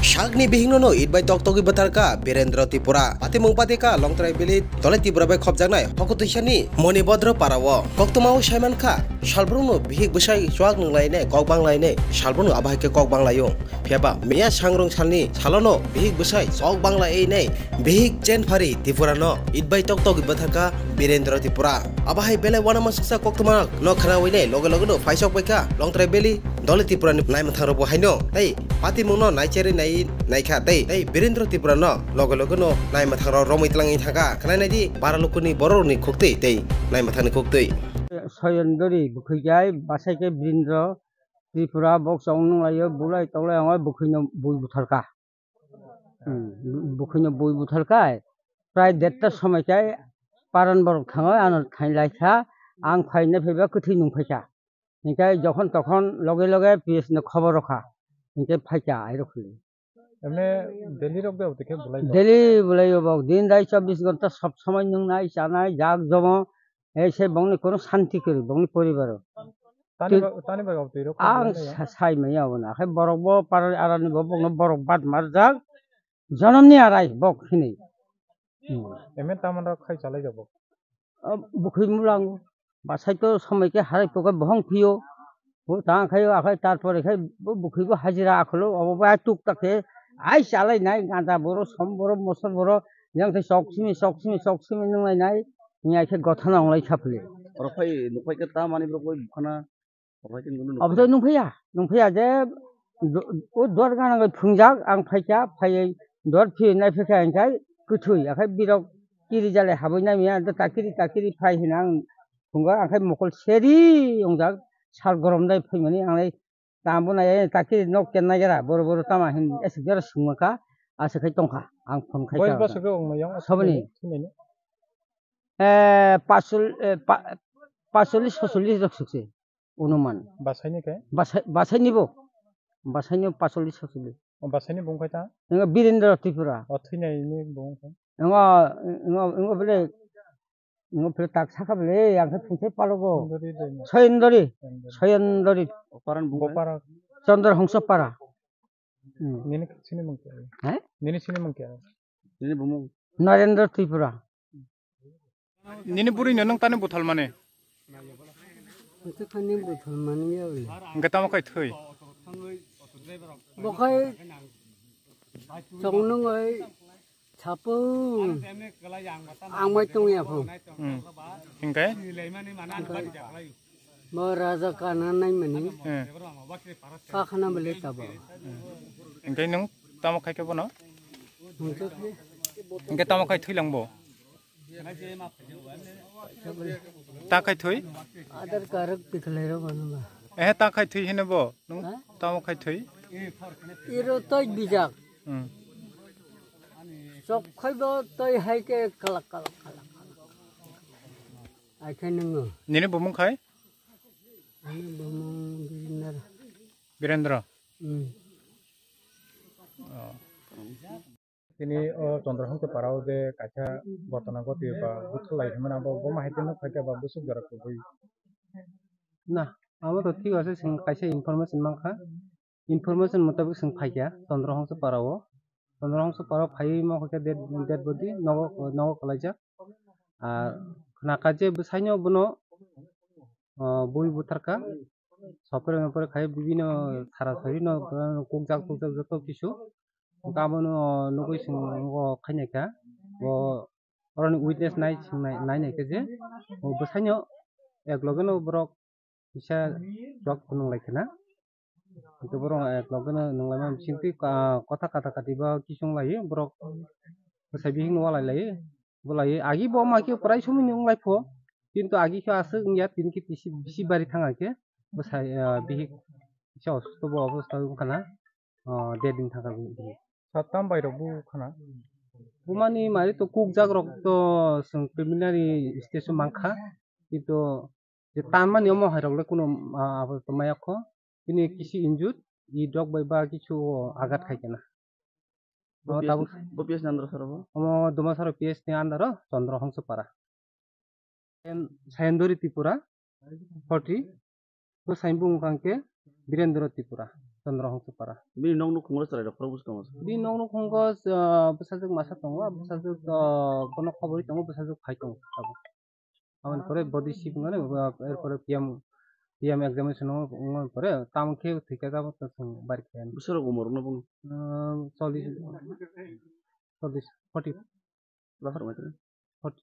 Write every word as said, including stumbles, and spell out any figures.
Sakni bihikno no it bai tok togwi bwtharkha Birendra Tripura. Patimung patikha Longtrai Valley Dole Tripura bai khopjaknai Hokotwisani Monibodro parao. Koktwmao saimankha, salbrumno bihik bwsai chuak nwnglainai, kok banglainai, salbrumno abo hai khe kok banglaio. Phiyaba miya sangrung salni salono bihik bwsai chok bangla einai bihik chenphari Tripura no it bai tok togwi bwtharkha Birendra Tripura. Abo hai belai uanamasingcha koktwma no khnawi nai loge loge no phaisok paikha Longtrai Valley Dole Tripura ni naimwthang rok bo haino tei patimung no naicherwi nai naikha tei tei Birendra Tripura no loge loge no naimwthang rok romwi twlangwi thangkha. Khwnai naidi para lukuni borok ni khuktwi tei naimwthang ni khuktwi. Soyondori bwkhwijai bwsai khe Birendra Tripura bok chong nunglaio, bulai toklai ongoi bwkhwino bui butharkha. Hmm, bwkhwino bui butharkha, prai derta somoi khe paran borok thangoi ano thainlaikha, ang phaina phaiba kwthwi nungphaikha. Hinkhe jokhon tokhon loge loge P S no khobor rokha, hinkhe phaikha airok hwnwi. Emne daily rok de abotike bulai bo? Daily bulai bo, din rai chobbish ghonta sob somoi nungnai, chanai, jak jomo, ei se bongni kono santi kwrwi, bongni poribaro. Tani Twi- ba-, tani bagwi abotike rok ang bulai ya? Sa-, sai manya abono, akhai borok bo parani arani bo bongno borok bat marjak, jonomni arai bok hinwi. Hmm. Emne tamon rok khai chalai jabo? O, bukhwi mulang, basai to somoi khe harai pokai bohong phiyo. Bo tang khayo, akhai tarpore khai bo bukhwi bo hajira akholo, obo bai tuk tak khe, ai chalai nai, ganda boro, som boro, mosor boro, yang khe sok simi, sok simi, sok simi nunglai nai, yang khe gothana onglai kha phili. Oro phai, nuk phai khe ta mani borok bai bukhana. Obo to nungphaiya, nungphaiya je do-, o dor gana bai phungjak, ang phaikha, phaiwi dor phiwi naiphaikha hinkhe kwthwi, akhai birok kiri jalai habwi naimaya, takiri takiri phai hwnwi ang phungo, akhai mokol seri wngjak, sal gorom dai phaimani, ang lai tamo nai takiri nok ken nai jara, boro boro tama hin esik jara swngma kha, aswk khai tongkha, ang phone khai Boyos kha. Bwswk wng no yang Saboni? Thwinani? Eh, pachol-, eh, pa-, pacholish, socholish rok swk se. Onuman. Basaini khe? Basai, basaini bo. Basaini pacholish socholish. O basaini bung khai ta? Engo Birendra Tripura. O thwinai ni bung khai? Engo, engo, engo bele, engo bele tak saka bele, yang khe phungse palogo. Soyondori dai. Soyondori. Soyondori. O paran bung khai? Bo para. Chandra Hongso para. Hmm. Nini sini mung kya? He? Nini sini mung kya? Nini bumung? Narendra Tripura. Nini bwrwino nwng tani buthal mani? Hwnkhe thani buthal mani ya uli. Hwnkhe tamo khai thwi? Bo khai chong nungoi sapung ang bai tong ya phung. Hmm. Hwnkhe? Hwnkhe bo raja kana nai mani. Hmm. Kakhana bele tabo. Hmm. Hwnkhe nwng tamo khai khe bono? Hwnkhe khe. Hwnkhe tamo khai thwi lang bo? Ta khai thwi? Aadhaar card rok tikhlai rok ano ba. Eh, ta khai thwi hino bo? Nwng ha? Tamo khai thwi? Iro toi bijak. Hmm. Sok khai bo toi hai khe kalak, kalak, kalak, kalak. Ai khai nwngo. Nini bumung khai? Ani bumung Birendra. Birendra? Hmm. Oh. Tini o Chandra Hongso parao je kaisa ghotona ghoti ba buthar lai hwnmani abo bo ma hai phano khaikha ba bwswk jora kubui? Na, abo to thik ase, chwng kaisa information mankha. Information mutabik chwng phaikha Chandra Hongso parao. Chandra Hongso parao phaiwi ma khaikha dead, dead body nogo, nogo kwlaijak. Ar khnakha je bwsaino bono, o, bui butharkha. Sopre mopre khai bibino sara sari no, o, kukjak tukjak joto kisu. Hwnkhe abono nugwi chwng o khainaikha. Bo oroni witness nai chwng nai, nainaikha je, o bwsaino ekloge no borok kisa chuak phunuk lai khna. Hwnkhe borok ekloge no nunglaima bisingtwi, ah, kotha kata kati bo kisung lai borok bwsai bihik no walai lai. Bo lai agi bo ma khe prai somoi ni wng lai pho, kintu agi khe aswk wng ya, tini khe bisi, bisi bari thang khe bwsai, ah, bihik kisa osusto bo obosta wng khna. Oh, de din thangkha bini. Sa tam bai rok bu khana? Bumani mari to kukjak rok to chwng preliminary stage o mankha. Kintu je tanmani omo hai rok le kuno, ah, abo to maya kho. Bini kisi injured, i dok bai ba kisu agat khai kena. Bo Omo P S tabuk ni, bo P S ni under o saro bo? Omo Dumasaro P S ni under o Chandra Hongso para. Sayan-, Sayandori Tripura, forty. Bwsai bumung kha hwnkhe Birendra Tripura. Chandra Hongso para. Bini nok nukhungo chwrai rok khorok bwskango. Bini nok nukhungo, ah, bwsajwk masa tongo, ah, bwsajwk, ah, bono khobori tongo, bwsajwk phai tongo tabuk. Aboni pore body sip wngmani, ah, er pore P M, P M examination wngmani pore tamo khe thwikha tabuk chwng bari khe. Bwsarok umor wngna bung? Ah, chollish, chollish, forty. Bwsarok mai tongwi? Forty.